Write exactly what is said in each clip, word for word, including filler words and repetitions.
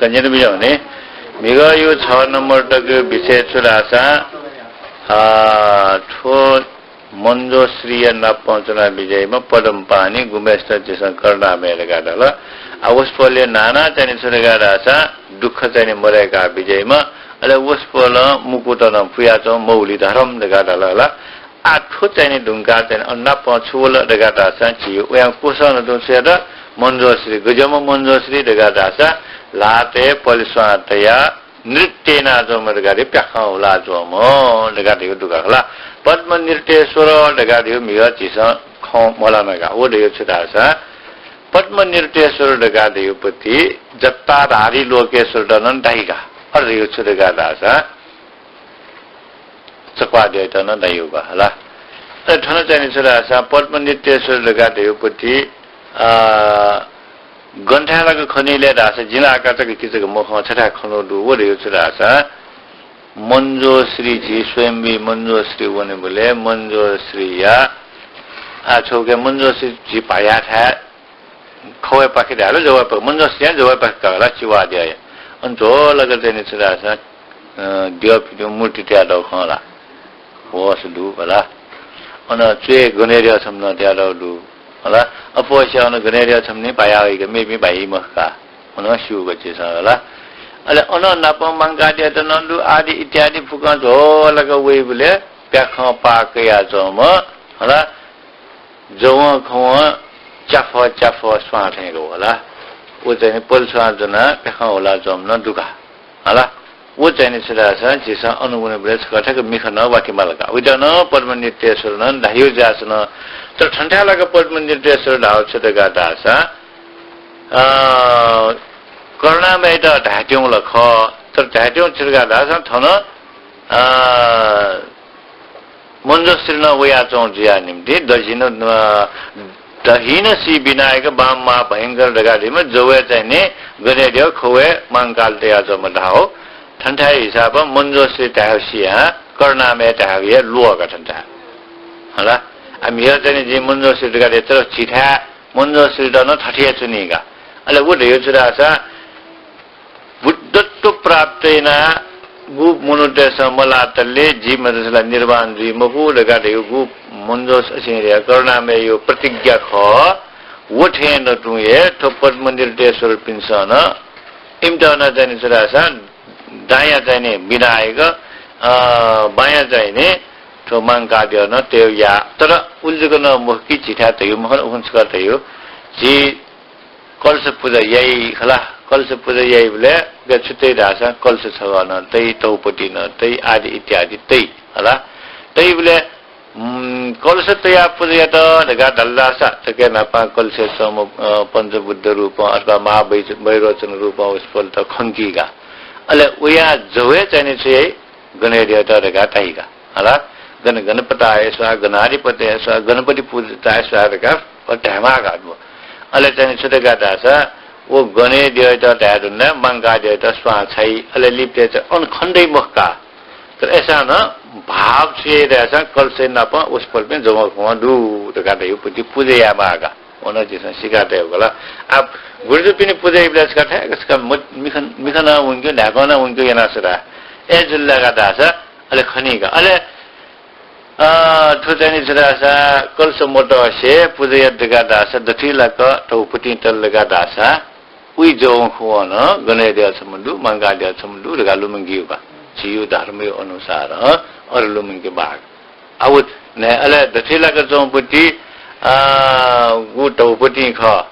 कन्या बिज्याहुँ नि, म्हिगःया छ नम्बर तक विषय छु धाःसा, अ, थ्व मञ्जोश्रीया नाप च्वना बिज्याइम्ह पद्मपाणि गुम्हेसित झीसं करुणामय धकाः धाल। आ, वसपोलया न्हाना चाहिँ नि छु धकाः धाःसा दुःख चाहिँ नि मदय्का बिज्याइम्ह, अले वसपोलं मुकुट नं पुयाच्वंम्ह मौली धरम धकाः धाल हला। आ, थ्व चाहिँ नि धुंकाः चाहिँ नि अन नाप छु वल धकाः धाःसा झी वयां क्वसं नं तुं छुयात मञ्जोश्री, गज्याःम्ह मञ्जोश्री धकाः धाःसा ल्हातय् पलेस्वां तयाः नृत्य यानाच्वंम्ह धकाः धइगु, प्याखं हुलाच्वंम्ह धकाः धइगु दुगु खला। पद्म नृत्येश्वर धकाः धइगु म्हिगः झीसं खँ मल्हाना का। व धइगु छु धाःसा पद्म नृत्येश्वर धकाः धइगु पति जटाधारी लोकेश्वरत नं धाइ का। अथे धइगु छु धकाः धाःसा चक्वाद्यःयात नं धाइगु का हला। अले थन चाहिँ नि छु धाःसा पद्म नृत्येश्वर धकाः धइगु पति, अ, गन थाय् लाक खनी ले धाःसा जिं ला आकातक किचक मखं छथाय् खनु दु। व धइगु छु धाःसा मञ्जोश्री, झी स्वयम्भुइ मञ्जोश्री वनेबलय् मञ्जोश्रीया, आ, छगू मञ्जोश्री झी भायाथाय् खवय् पाखे धाये ला, जवय् पाखे, मञ्जोश्रीया जवय् पाखे का हला, चिवाद्यःया। अन झ्वलक चाहिँ नि छु धाःसा, अ, द्यःपिनिगु मूर्ति तयातःगु खं ला। होश दु हला। अन च्वय् गनेद्यः छम्ह नं तयातःगु दु हला। अप्वःस्यां अन गनेद्यः छम्ह नि भाया वइगु, मेपिं भाइ मखु का। अन स्यूगु झीसं हला। अले अन नाप मांकाद्यःत नं दु आदि इत्यादि फुक्कं झ्वलक वइबलय् प्याखं पाः कयाच्वंम्ह हला। जवं खवं च्याफः च्याफः स्वां थें का हला। व चाहिँ नि पलेस्वां च्वनाः प्याखं हुलाच्वंम्ह नं दु का हला। व चाहिँ नि छु धाःसा झीसं अन वनेबलय् छकः थ्याक्क मिखा नं वाके माल का। वइत नं पद्म नृत्येश्वर नं धाइगु जुयाच्वन। तर थन थाय् लाक पद्म नृत्येश्वर धाःगु छु धकाः धाःसा, अ, करुणामयत धायेत्यंगु ला खः, तर धायेत्यंगु छु धकाः धाःसा थन, अ, मञ्जोश्री नं वयाच्वंगु जुया निम्तिं दझिन, अ, दहिनसी विनायक वाम महाभयंकर धकाः धइम्ह जवय् चाहिँ नि गनेद्यः खवय् मांकाल तयाच्वंम्ह धाःगु। थन थाय् हिसाबं मञ्जोश्री धायेगु सियां करुणामय धायेगु हे ल्वः का थन थाय् हला। आ, म्हिगः चाहिँ नि जिं मञ्जोश्री धकाः धया, तर झीथाय् मञ्जोश्रीत नं थथे हे च्वनी का। अले व धइगु छु धाःसा बुद्धत्व प्राप्त यानागु मनूतय्सं मलातले जि मदुसा ला निर्वाण जुइ मखु धकाः धइगु मञ्जोश्री करुणामयया प्रतिज्ञा खः। व थें नं तुं हे थ्व पद्म नृत्येश्वरपिन्सं नं इमित नं चाहिँ नि छु धाःसा दायाँ चाहिँ नि विनायक, अ, बायाँ चाहिँ नि थ्व मांकाद्यः नं तयेगु याः। तर उलि जक नं मखु कि झीथाय् धइगु मखु, उखुन्हु छकः धइगु झी कलश पूजा याइ खला। कलश पूजा याइबलय् उके छु तइ धाःसा कलश छगः नं तइ, धौपटी नं तइ, आदि इत्यादि तइ खला। तइबलय्, उम्, कलश तयाः पूजा यात धकाः धाल धाःसा थुके न्हापां कलशय् च्वंम्ह, अ, पञ्चबुद्ध रूपं अथवा महावै-, वैरोचन रूपं वसपोलत खंकी का। अले वया जवय् चाहिँ नि छु याइ, गनेद्यःत धकाः धाइ का हला। गण गणपतये स्वाहा, गणाधिपतये स्वाहा, गणपति पूजिताय स्वाहा धकाः धायेमाः का। अले चाहिँ नि छु धकाः धाःसा व गनेद्यःयात धाये धुन, मांकाद्यःयात स्वां छाइ, अले लिपतय् चाहिँ अन खने दइ मखु का। तर अय्सां नं भाव छु याइ धाःसा कलशय् नाप वसपोलपिं जवं खवं दु धकाः धइगु पति पूजा यायेमाः का। व नं झीसं सीका तयेगु खला। आ, गुरुजुपिनि पूजा याइबलय् छकः थथे छकः म-, मिखा, मिखा नं वंक्यू, न्हाय्कं नं वंक्यू याना सु धाः। अय् जुल धकाः धाःसा अले खनी का। अले, अ, थ्व चाहिँ नि छु धाःसा कलश मतसे पूजा यात धकाः धाःसा दथुइ लाक धौपतिं तल धकाः धाःसा उइ जवं खवं नं गनेद्यः छम्ह दु, मांकाद्यः छम्ह दु धकाः लुमंकीगु का। झीगु धर्मया अनुसारं अथे लुमंके माः का। आ, व न्हाय् अले दथुइ लाक च्वंपति, अ, गु धौपतिं खः।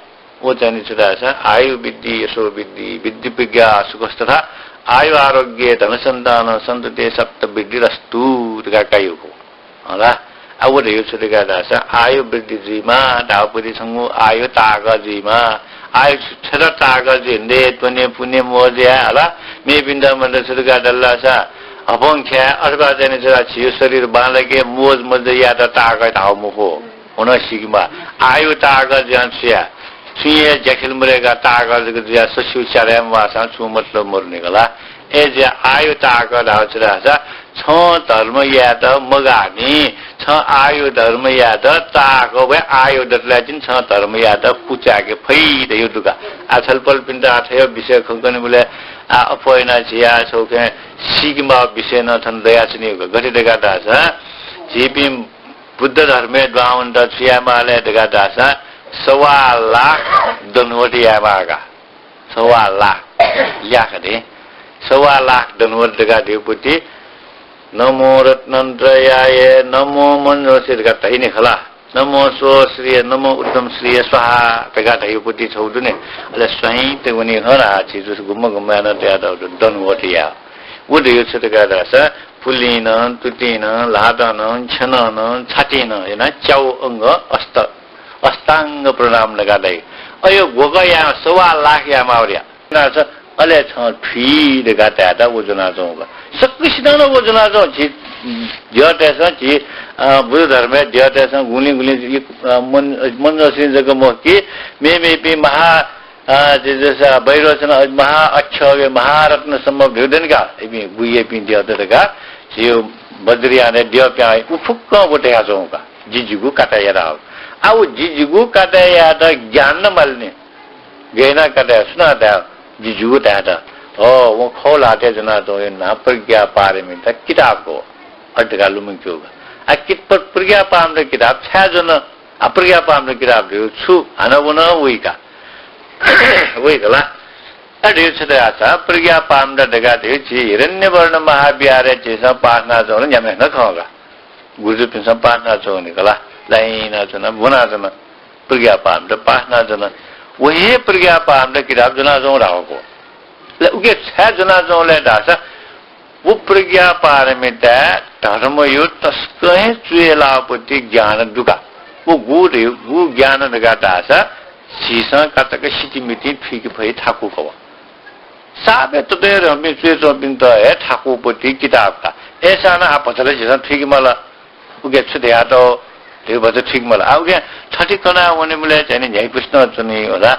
व चाहिँ नि छु धाःसा आयु वृद्धि, यशो वृद्धि, वृद्धि प्रज्ञा सुखस्तथा आयु आरोग्य धन सन्तान सन्तति सप्त वृद्धिरस्तु धकाः काइगु खः। हला। आ, व धइगु छु धकाः धाःसा आयु वृद्धि जुइमा, धौपति छंगु आयु तागः जुइमा। आयु छु-, छता तागः जुइ, दे, त्वने, पुने, मोज याये हला। मेपिन्त मत छु धकाः धाःसा हपं ख्याये अथवा चाहिँ नि छु धाःसा झीगु शरीर बांलाक मोज मज्जा यायेत तागः धाःगु मखु। व नं सीकेमाः। आयु तागः जुयां छु याये? छुं हे ज्याखिल मदय्काः तागः जक जुयाः सस्यू च्यारे म्वाःसां छुं मतलब मदुनि का ला। अय् जुयाः आयु तागः धाःगु छु धाःसा छं धर्म यायेत मगाःनि, छ छं आः यो धर्म यायेत ताःहाकः वये, आः यो दतले चाहिँ छं धर्म यायेत कुचाय्के फइ धइगु दु का। आः छलपोलपिन्त आः थ्व विषय खँ कनेबलय् आः अप्वः यानाः झीसं छगू खँय् सीकेमाःगु विषय नं थन दयाच्वनीगु का। गथे धकाः धाःसा झीपिं बुद्ध धर्मय् दुहां वनेत छु यायेमाः ले धकाः धाःसा सवा लाख दण्डवत यायेमाः का। सवा लाख, ल्याखा दे। सवा लाख दण्डवत धकाः धइगु पति नमो रत्नत्रयाय, नमो मञ्जुश्री धकाः धाइ नि खला। नमो स्वश्रिय, नमो उत्तम श्रिय स्वाहा धकाः धइगु पति छगू दु नि। अले स्वाहां तक वनी हं ला, झी जूसा गुम्ह गुम्ह यानाः तयातःगु दु दण्डवत यायेगु। व धइगु छु धकाः धाःसा पुलिं नं, तुतिं नं, ल्हातं नं, छ्यलं नं, छातिं नं यानाः च्यागू अंग अष्ट, अष्टांग प्रणाम धकाः धाइ। अयो ग्वकः यायेमाः, सवा लाख यायेमाः वया। अले छं थुइ धकाः धायेत व ज्वनाच्वंगु का। सकसितं नं व ज्वनाच्वं। झी द्यःतय्सं, झी, अ, बुद्ध धर्मय् द्यःतय्सं गुलिं गुलिं, अ, मञ्जुश्री जक मखु कि, मेमेपिं महा, अ, झी जूसा वैरोचन, अ, महा अक्षोभ्य, महारत्न सम्भव धइगु दनि का। इपिं गुह्यपिं द्यःत धकाः झी वज्रयानय् द्यः पिहां वइ, उ फुक्कं व धयाच्वंगु का। जि जिगु काताय् यायेत। आः व जि जिगु काताय् यायेत ज्ञान नं माल नि। गय् यानाः काताय्, सुनां धायेगु जि जिगु धायेत? हँ, वं खः ल्हातय् ज्वनाच्वंगु नं प्रज्ञा पारमिता किताब खः। अथे धकाः लुमंकेगु का। आः कित-, प्र-, प्रज्ञा पारमिता किताब छाय् ज्वन? आः प्रज्ञा पारमिता किताब धइगु छु हानं व नं वइ का। वइ का ला। अथे धइगु छु धयासा प्रज्ञा पारमिता धकाः धइगु झी हिरण्यवर्ण महाविहारय् झीसं पाठ यानाच्वंगु न्ह्याम्ह नं खः का। गुरुजुपिन्सं पाठ यानाच्वंगु नि का ला। लाइन यानाच्वन, ब्वनाच्वन। प्रज्ञा पारमिता पाठ यानाच्वन। व हे प्रज्ञा पारमिता किताब ज्वनाच्वंगु धाःगु का। अले उकी छाय् ज्वनाच्वंगु ले धाःसा व प्रज्ञा पारमिताय् धर्मया तसकं हे च्वय् लाःगु पति ज्ञान दु का। व गु धइ-, गु ज्ञान धकाः धाःसा झीसं काचाक्क सितिमितिं थुइके फइ थाकु खः। साप हे ततय् धर्मपिं च्वय् च्वंपिन्त हे थाकु पति किताब का। अय्सां नं आः भचा ला झीसं थुइके माल। उकी छु धयातःगु धइगु भचा थुइके माल। आः उकी थथे कना वनेबलय् चाहिँ नि न्ह्याइपुसे नं च्वनी होला।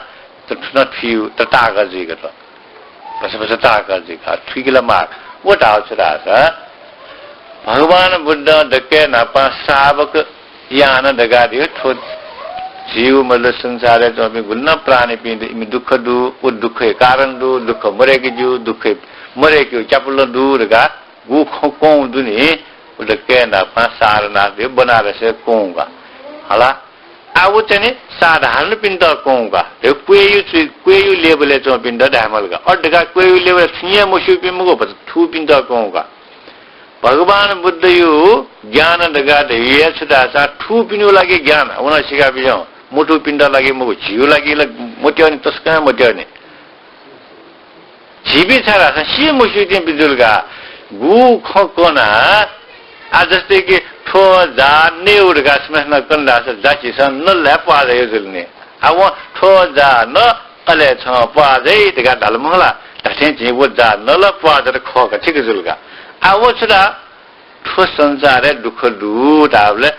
त थुना थुइगु त ताःहाकः जुइगु का। भचा भचा ताःहाकः जुइगु का। थुइके ला माः। व धाःगु छु धाःसा भगवान बुद्धं दकलय् न्हापां श्रावक यान धकाः धइगु थ्व झीगु मजल संसारय् च्वंपिं गुलि नं प्राणीपिं दु, इमि दुःख दु, व दुःखया कारण दु, दुःख मदय्के ज्यू, दुःख मदय्केगु च्यापुलं दु धकाः गु खँ कंगु दु नि, व दकलय् न्हापां सारनाथ धइगु बनारसय् कंगु का। हला? आः व चाहिँ नि साधारणपिन्त कंगु का। धइगु क्वय्‌या चु-, क्वय्‌या level-य् च्वंपिन्त धायेमाल का। अथे धकाः क्वय्‌या level-य् छुं हे मस्यूपिं मखु, भचा थूपिन्त कंगु का। भगवान बुद्धया ज्ञान धकाः धइगु हे छु धाःसा थूपिनिगु लागि ज्ञान, व नं सिखा बिज्याहुँ, मथूपिन्त लागि मखु, झीगु लागि ला मत्यः नि, तसकं मत्यः नि। झीपिं छाय् धाःसा सी मस्यूपिं जुल का। गु खँ कनाः, आः जस्तै कि थ्व जा नयेगु धकाः छम्हय्‌सिनं कन धाःसा जा झीसं नल धाये प्वाः जाइगु जुल नि। आः वं थ्व जा न, अले छं प्वाः जाइ धकाः धाल मखु ला? धात्थें झी व जा नल, प्वाः जात खः का, ठीक जुल का। आः व छु धाः? थ्व संसारय् दुःख दु धाःबलय्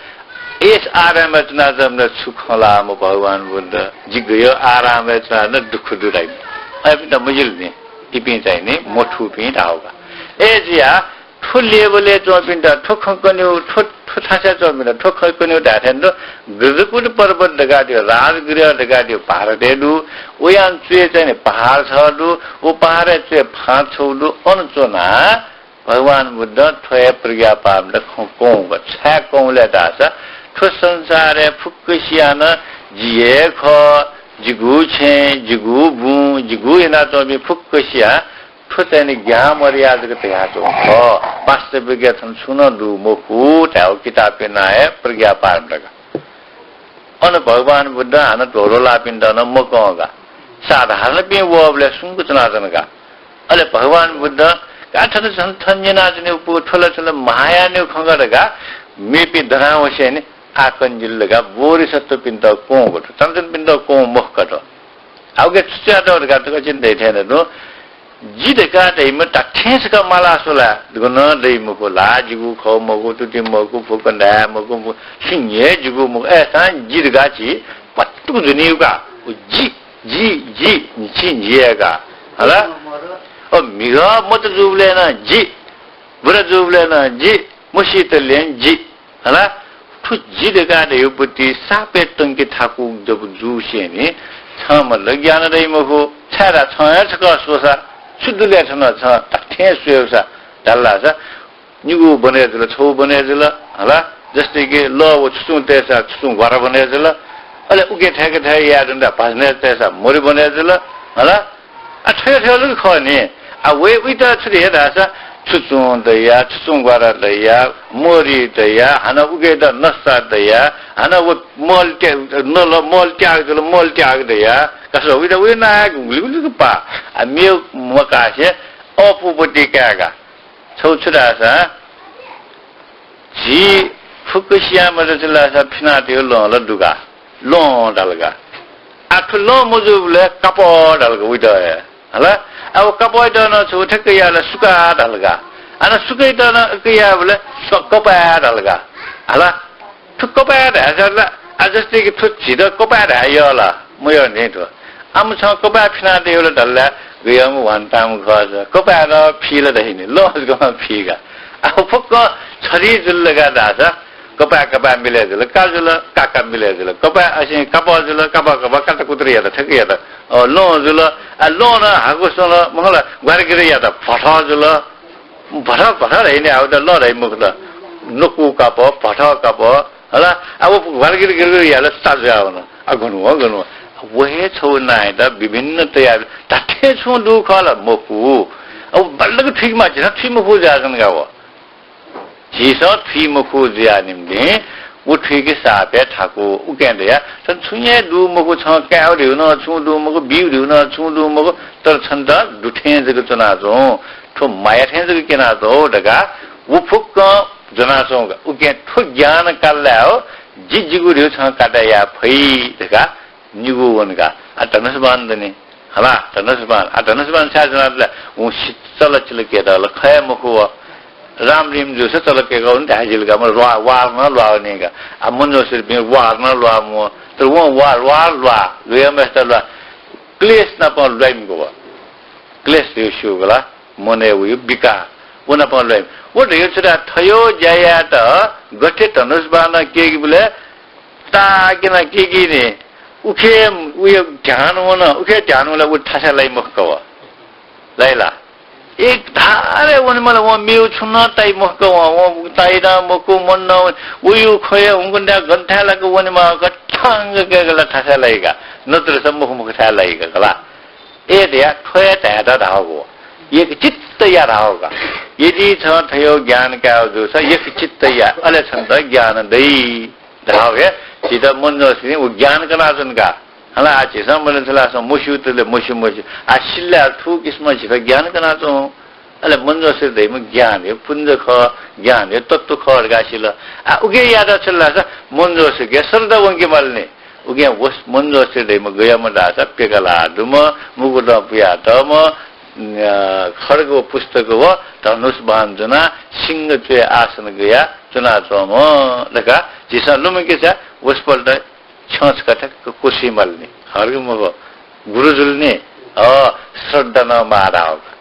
एस आरामय् च्वनाच्वंपिन्त छु खँ ल्हाःम्ह भगवान बुद्ध, जि गय् आरामय् च्वनाः नं दुःख दु धाइ। अय्‌पिन्त मजिल नि, इपिं चाहिँ नि मथूपिं धाःगु का। अय्‌जुयाः थ्व level-य् च्वंपिन्त, थ्व खँ कनेगु, थ्व, थ्व थासय् च्वंपिन्त थ्व खँ कनेगु धायेथें दु, गजकुट पर्वत धकाः धइगु, राजगृह धकाः धइगु भारतय् दु, वयां च्वय् चाहिँ नि पहाड छगू दु, व पहाडय् च्वय् फाँट छगू दु, अन च्वनाः भगवान बुद्धं थ्व हे प्रज्ञापारमिता खँ कंगु का। छाय् कंगु ले धाःसा थ्व संसारय् फुक्कसियां नं जि हे खः, जिगु छेँ, जिगु बुँ, जिगु यानाच्वंपिं फुक्कसियां थ्व चाहिँ नि ज्ञान मर्यादा जक धयाच्वंगु खः। वास्तविकय् थन छुं नं दु मखु धायेगु किताबया नां हे प्रज्ञापारमिता का। अन भगवान बुद्धं हानं ध्वलो लाःपिन्त नं मकं का। साधारणपिं वःबलय् सुम्क च्वनाच्वन का। अले भगवान बुद्धं का थन छन थन न्यनाच्वनेगु पु, थ्व ला, थ्व ला महायानया खँ का धकाः मेपिं दनावसें नि आः कनेजिल धकाः बोधिसत्वपिन्त कंगु का थ्व, चान्चुनपिन्त कंगु मखु का थ्व। आः उकी छु च्वयातःगु धकाः थुकथं धयाथें दु। जि धकाः धइम्ह धात्थें छकः माला स्वला, गनं दइ मखु, ल्हाः जिगु खः मखु, तुति मखु, फुक्क धाये मखु, मखु, सुं हे जिगु मखु, अय्‌सां जि धकाः झी भत्तुक ज्वनीगु का। व जि, जि, जि, छि जि हे का। हला? अ, म्हिगः मत जूबलय् नं जि, बुरा जूबलय् नं जि, मसीतले नं जि। हला? थ्व जि धकाः धयागु पति सापय् तंके थाकु जब जूसेंलि छं मतलब ज्ञान दइ मखु। छाय्‌धाःसा छं हे छकः स्वसा, छु दु ले थन, छं धात्थें स्वयेसा धाल धाःसा निगू बने जुल, छगू बने जुल, हला, जस्तै कि लः व छुचुं तयेसा छुचुं ग्वारा बने जुल, अले उके थाय्‌के थाय् याये धुन ला भाजनय् तयेसा मोरी बने जुल, हला। आ, थ्व थ्व जक खः नि। आ, वय् उइत छु धया धाःसा छुचुं दया, छुचुं ग्वारा दया, मोरी दया, हानं उके द नसा दया, हानं व मल त्या-, नल मल त्याग जुल, मल त्याग दया। का सो उइत उइ नाय् गुलिगुलिक पा। आ, मेव मकासे अपुपति काय्‌का। छगू छु धाःसा, झी फुक्कसियां मजू छु धाःसा फिनातय्‌गु लं ला दु का, लं धाल का। आ, थ्व लं मजूबलय् कापः धाल का उइत हे। हला? आ, व कापःयात नं छगू थ्व कयाः ला सुका धाल का। आ, न सुकयात नं कयाबलय् स्व-, कपाय् धाल का। हला? थ्व कपाय् धाःसा ला, आ, जस्तै कि थ्व झीत कपाय् धाये यः ला? मयः नि थ्व। आम छं कपाय् फिनातय्‌गु ला धाल ला, गय्‌म्ह ह्वान्ताम्ह खः स। कपाय् ला फी ला धाइ नि, लं जक फी का। आ, फुक्कं छधी जुल धकाः धाःसा कपाय् कपाय् मिले जुल, का जुल, का का मिले जुल। कपाय् असिं कापः जुल, कापः कापः काताकुतुर यात, थ्व कयात, अ, लं जुल। आ, लं नं हाकु सल, मखु ला, ग्वारागिर यात, भठः जुल। भठः, भठः धाइ नि, आः उइत लं धाइ मखु ला। नकु कापः, भठः कापः, हला, आ, व ग्वारागिर गिर गिर यात ला सा जुयावन। आ, गन व, गन व। व हे छगू नाय्‌त विभिन्न तयाः धात्थें छुं दु खः ला? मखु। आ, व बल्लक थुइकेमाः, झीसं थुइ मखु जुयाच्वन का व। झीसं थुइ मखु जुया निंतिं व थुइके सापय् थाकु। उकिं धया, छं छुं हे दु मखु, छं काय्‌गु धइगु नं छुं दु मखु, बीगु धइगु नं छुं दु मखु, तर छन्त दुथें जक च्वनाच्वँ, थ्व माया थें जक क्यनाच्वँ धकाः व फुक्कं ज्वनाच्वंगु का। उकिं थ्व ज्ञान काल लाय् हो, जि जिगु धइगु छं काताय् याये फइ धकाः निगू वन का। आ, धनुष बाण दनि। हला, धनुष बाण। आ, धनुष बाण छाय् ज्वनातल? वं सिचल चिल कय्‌काल, खः हे मखु व। राम रिम जूसा चल कय्‌काः वने धाये जिल का, मला ल्वाः, वार नं ल्वाः वनी का। आ, मञ्जुश्रीपिं वार नं ल्वाः मवः। तर वं वार, वार ल्वाः, गय् मस्त ल्वाः। क्लेश नाप ल्वाइम्ह व। क्लेश धइगु स्यू का ला, मनय् वइगु विकार। व नाप ल्वाइम्ह। व धइगु छु धाःसा थज्याःगु ज्या यायेत गथे धनुष बाणं कय्‌कीबलय् ताःक्यना कय्‌की नि, उखे उया ध्यान वन, उखे ध्यान वल, व थासय् लाइ मखु का व। लाइ ला? एक धारय् वनेमाल, वं मेगु छुं नं ताइ मखु का व, वं ताइ नं मखु, मन नं वइ, वइगु खँ हे हुंकन धाये गन थाय् लाक वनेमाः का, थांग कय्‌काः ला थासय् लाइ का, नत्र स मखु मखु थाय् लाइ का, का ला? अय् धया थ्व हे धायेत धाःगु, एकचित्त या धाःगु का। यदि छं थज्याःगु ज्ञान कायेगु जूसा एकचित्त या, अले छन्त ज्ञान दइ। धाःगु हे, झीत मञ्जुश्रीं व ज्ञान कनाच्वन का। हला, आः झीसं मनं छलासं मस्यूतले मस्यू मस्यू। आः सिल्लाय् थुकिसिमं झीत ज्ञान कनाच्वं। अले मञ्जुश्री धइम्ह ज्ञान हे पुञ्ज खः, ज्ञान हे तत्त्व खः धकाः सिल। आः उकिं यात छलासं मञ्जुश्रीके श्रद्धा वंके माल नि। उकिं व मञ्जुश्री धइम्ह गय्‌म्ह धाःसा प्यकलाः दुम्ह, मुकुटं पुयातःम्ह, अ, खड्ग व पुस्तक व धनुष बाण ज्वनाः सिंह च्वय् आसन गयाः च्वनाच्वंम्ह धकाः झीसं लुमंकेसा वसपोलत छ्यं छकः थ्यंक क्वसि माल नि। हरकि मखु, गुरु जुल नि। अ, श्रद्धा नं माः धाःगु का।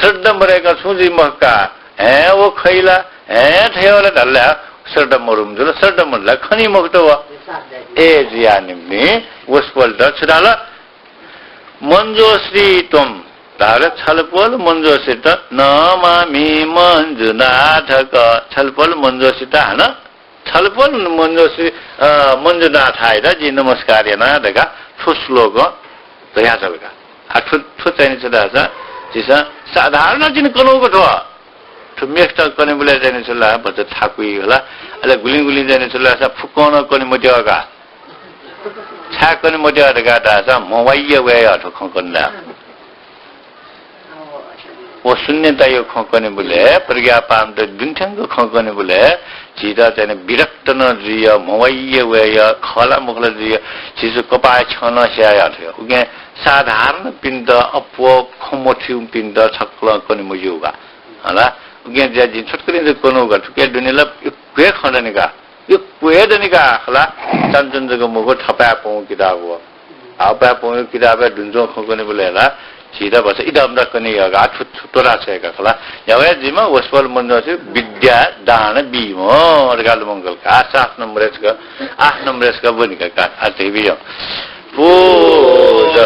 श्रद्धा मदय्‌कं छुं जुइ मखु का। हँय् व खइ ला, हँय् थज्याःगु ला धाल ला, श्रद्धा मदुम्ह जुल, श्रद्धा मदु ला खनी मखुत व। अय् जुया निंतिं वसपोलत छु धाल? मञ्जुश्री त्वं धाःबलय् छलपोल मञ्जुश्रीत नमामि मञ्जुनाथक। छलपोल मञ्जुश्रीत हानं छलपोल मञ्जुश्री, अ, मञ्जुनाथयात जिं नमस्कार याना धकाः थ्व श्लोकं धयाच्वंगु का। आ, थ्व, थ्व चाहिँ नि छु धाःसा झीसं साधारण जिं कनागु थ्व। थ्व मेखत कनेबलय् चाहिँ नि छु ला भचा थाकुइ होला। अले गुलिं गुलिं चाहिँ नि छु ला सा फुक्कं नं कने मत्यः का। छाय् कने मत्यः धकाः धाःसा म्हवाइया वय्‌या थ्व खँ कने ला। व शून्यताया खँ कनेबलय्, प्रज्ञापारमिता दुने थ्यंक खँ कनेबलय् झीत चाहिँ नि विरक्त नं जुइया, म्हवाइया वय्‌या, खः ला मखु ला जुइया, झीसं कपाः छ्यं नं स्याया थ्व। उकिं साधारणपिन्त, अप्वः खँ मथूपिन्त छकलं कने मज्यू का। हला, उकिं ज्या जिं छोटकरीं जक कनागु का, थुकिया दुने ला यक्व हे खँ दनि का। यक्व हे दनि का खला, चान्चुन जक मखु, थपाय् प्वंगु किताब व। हापाय् प्वंगु किताबय् दुने च्वंगु खँ कनेबलय् ला झीत भचा इदं दक्कं नं यःगु, आ, थ्व, थ्व त्वःता छ्वयेका खला। न्ह्यावया जुइमा वसपोल मञ्जुश्री विद्या दान बीम्ह धकाः लुमंकल का। आ, सात नम्बरय् छकः, आठ नम्बरय् छकः ब्वनेका का। आ, धयाबिज्याहुँ। पूजा।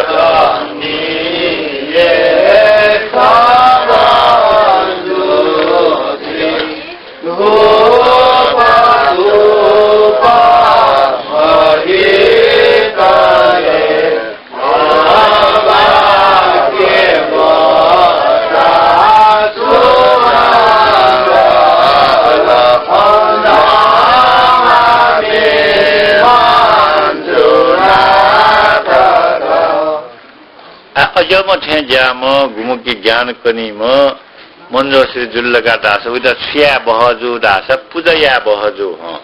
आ, अज्याःम्ह थें ज्याःम्ह, गुम्ह कि ज्ञान कनीम्ह मञ्जुश्री जुल धकाः धाःसा वइत छु याये बहः जू धाःसा पुजा याये बहः जू, हँ।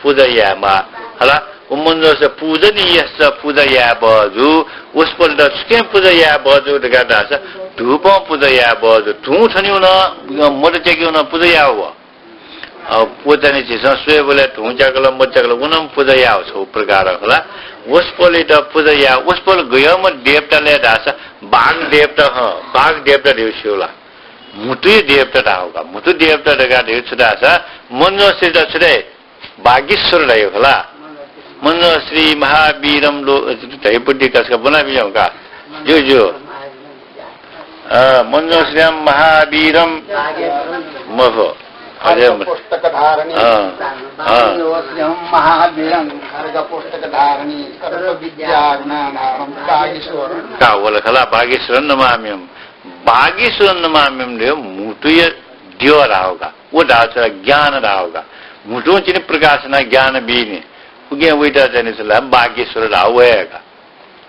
पुजा यायेमाः। हला, व मञ्जुश्री पूजनीयश्च, पुजा याये बहः जू। वसपोलयात छुकिं पुजा याये बहः जू धकाः धाःसा धूपं पुजा याये बहः जू। धुं थनेगु नं, मत च्याकेगु नं पुजा याः व। अ, व चाहिँ नि झीसं स्वयेबलय् धुं च्याकल, मत च्याकल, व नं पुजा याः व छगू प्रकारं खला। वसपोलयात पुजा याः। वसपोल गय्म्ह देवता ले धाःसा बाघ देवता, हँ, बाघ देवता धइगु स्यू ला। म्हुतुया देवता धाः व का। म्हुतु देवता धकाः धइगु छु धाःसा मञ्जुश्रीत छु धाइ? बागीश्वर धाइ खला। मञ्जुश्री महावीरं लो-, धइगु पट्टि का छकः ब्वनाबिज्याहुँ का। ज्यू, ज्यू। अ, मञ्जुश्रियं महावीरं मखु। अजय म-, खड्गपुस्तकधारिणी। अँ, अँ। मञ्जुश्रियं महावीरं खड्गपुस्तकधारिणी सर्वविद्याघ्नानाथं बागीश्वरं। का वल खला, बागीश्वरं नमाम्यहम्। बागीश्वरं नमाम्यहम् धइगु म्हुतुया द्यः धाः व का। व धाःसा ज्ञान धाः व का। म्हुतुं चाहिँ नि प्रकाश यानाः ज्ञान बीनि। उकिं वइत चाहिँ नि छु ला बागीश्वर धाः व हे का।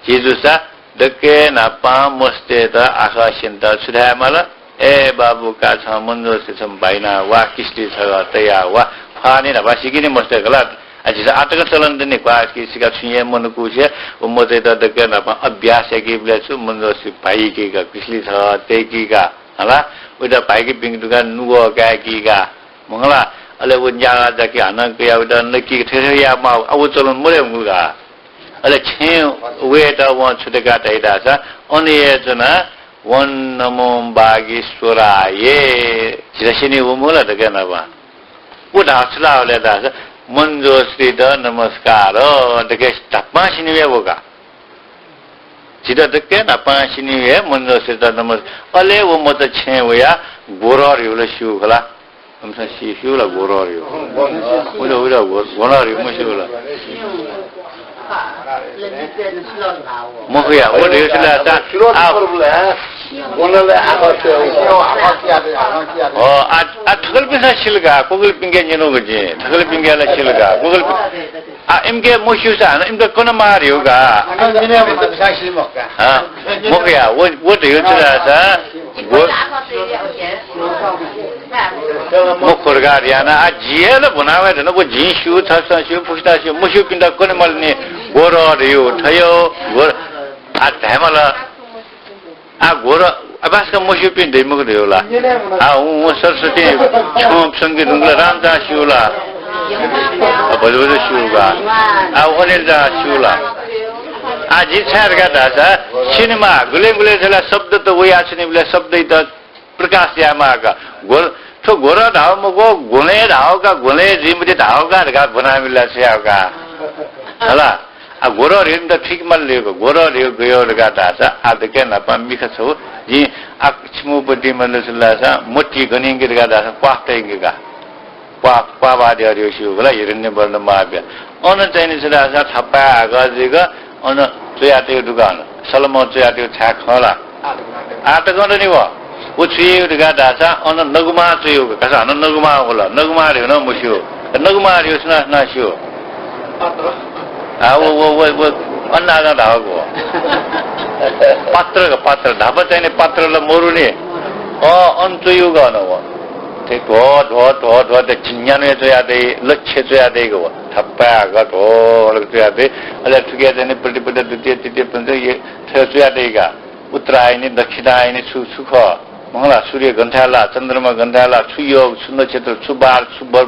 झी जूसा दकलय् न्हापां मस्तय्त आखः स्यनेत छु धाये माल? ए बाबु, का छं मञ्जुश्री छम्ह बाइना वा, किसली छगः तया वा, फ्वाः नि न्हापां सीकि नि मस्तय्त खला। आ, झीसं आः तक चलन दनि, क्वाः कि सिका छुं हे मनकूसे व मस्तय्त दकलय् न्हापां अभ्यास याकीबलय् छु मञ्जुश्री बाइकी का, किसली छगः तय्‌की का, हला, वइत बाइकी पिंक दुका नुगः काय्‌की का, मंगला, अले व न्यागः जाकि हानं कयाः वइत नकी थथे यायेमाः, आ, व चलन मदये धुंकल का। अले छेँय् वयेत वं छु धकाः धाइ धाःसा, अन हे च्वनाः ॐ नमो बागीश्वराय, झीसं स्यनी व मखु ला दकलय् न्हापां। व धाः छु ला वल धाःसा, मञ्जुश्रीत नमस्कार, दकलय् न्हापां स्यनी वये व का। झीत दकलय् न्हापां स्यनी वये मञ्जुश्रीत नमस्कार। अले व मचा छेँय् वयाः ग्वरः धइगु ला स्यू खला। छिमिसं सि-, स्यू ला ग्वरः धइगु? उइला, उइला, ग्व-, ग्वरः धइगु मस्यू ला? मखु या, व धइगु छु ला सा-, आ, अ, आ, आ, थुकलपिन्सं सिल का, कोकलपिन्के न्यनागु जिं, थुकलपिन्के ला सिल का, कोकल आ, इमिके मस्यूसा हानं इमित कनेमाः धइगु का। अन मिने मत सासी मखु का। हाँ, मखु या, व, व धइगु छु धाःसा, व, मखु धकाः याना, आ, जि हे ला ब्वना वये धुन, व जिं स्यू, थःसं स्यू, फुक्कसिनं स्यू, मस्यूपिन्त कनेमाल नि, ग्वरः धइगु, थय्, ग्वरः, आ, धायेमाल। आ, ग्वरः अभ्यास का मस्यूपिं दइ मखु धइगु ला? आ, उ, उ सरस्वती छ्यं संगीत उंगला रामचा स्यू ला? आ, भजभज स्यू का। आ, अनिल चा स्यू ला? आ, जि छाय् धकाः धाःसा सिनेमा गुलें गुलें थें ला शब्द त वयाच्वनीबलय् शब्दइत प्रकाश यायेमाः का। ग्वरः, थ्व ग्वरः धाःगु मखु, ग्वलें धाःगु का, ग्वलें जुइ मते धाःगु का धकाः ब्वनाबिल ला छु यायेगु का? हला। आ, ग्वरः धइगु त ठीक माल धइगु, ग्वरः धइगु गय् धकाः धाःसा, आ, दकलय् न्हापां मिखा छगू, जिं आ, छिमु पट्टि मन्द छु धाःसा, मोती गन यंकी धकाः धाःसा, क्वाः तयंकी का। क्वाः, क्वाः बाद्यः धइगु स्यू खला, हिरण्यवर्ण महाव्य। अन चाहिँ नि छु धाःसा, थपाय् आगः जुइक, अन च्वयातयेगु दुकान, सलमं च्वयातयेगु छाय् खः ला? आः तकं दनि व। व छु याइगु धकाः धाःसा अन नगुमां च्वयागु का। का हानं नगुमां वल। नगुमां धइगु नं मस्यू। नगुमां धइगु सुनां सुनां स्यू? आ, व, व, व, व अन्नाजं धाःगु। पात्र का, पात्र। न्हापा चाहिँ नि पात्र ला मरु नि। अँ, अन च्वयागु अन व। थथे ध्वः, ध्वः, ध्वः, ध्वः, थथे झिंन्यान्हुया च्वयातइ, लच्छे च्वयातइगु व। थपाय् आगः ध्वः, ध्वः च्वयातइ। अले थुके चाहिँ नि प्रतिपदा, द्वितीय, तृतीय, पञ्चम, ये, थथे च्वयातइ का। उत्तरायणी, दक्षिणायणी छु, छु खः? मंगला, सूर्य गन थाय् लाः, चन्द्रमा गन थाय् लाः, छु योग, छु नक्षत्र, छु बार, छु बर,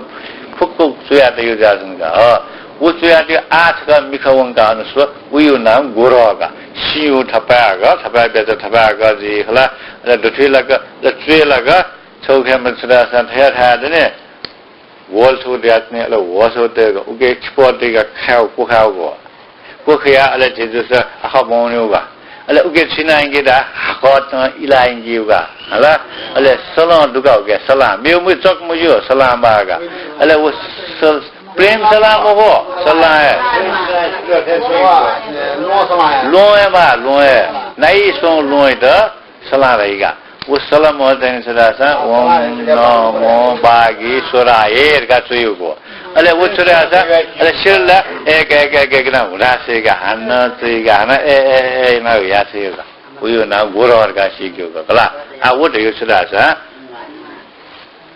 फुक्क च्वयातइगु जुयाच्वन का। ह, व च्वयातइगु आः छकः मिखा वंकाः अन स्व, उकिया नां ग्वरः का। सिंउ थपाय् अगः, थपाय् ब्याचा थपाय् अगः जुइ खला। अले दुथुइ लाक, अले च्वय् लाक, छगू खँय् छु धाःसां थथे थाय् दनि, ह्वल छगू दयाच्वनी, अले ह्वः छगू तयेगु, उके छिपः तयेगु, खायेगु, क्वखायेगु। क्वखाया, अले झी जूसा आखः ब्वंगु का। अले उके छु याना यंकी धाःसा हाकः तं इला यंकी का। हला, अले सलं दु का उके, सलां। मेगु मखु, चक मज्यू, सलां बाः का। अले व स-, प्रेम सलां मखु, सलां हे। ल्वहं हे बाः, ल्वहं हे। नाइसं ल्वहंयात सलां धाइ का। व सलां मखु चाहिँ छु धाःसां, ओम नमो वागीश्वराय धकाः च्वयेगु। अले व छु धाःसां, अले सिरला, एक, एक, एक, एक, नं हुला च्वयेगु, हानं च्वयेगु, हानं, ए, ए, ए, नं हुया च्वयेगु। व यो नां गोरहर का सीकेगु का खला। आ, व धयो छु धाःसां,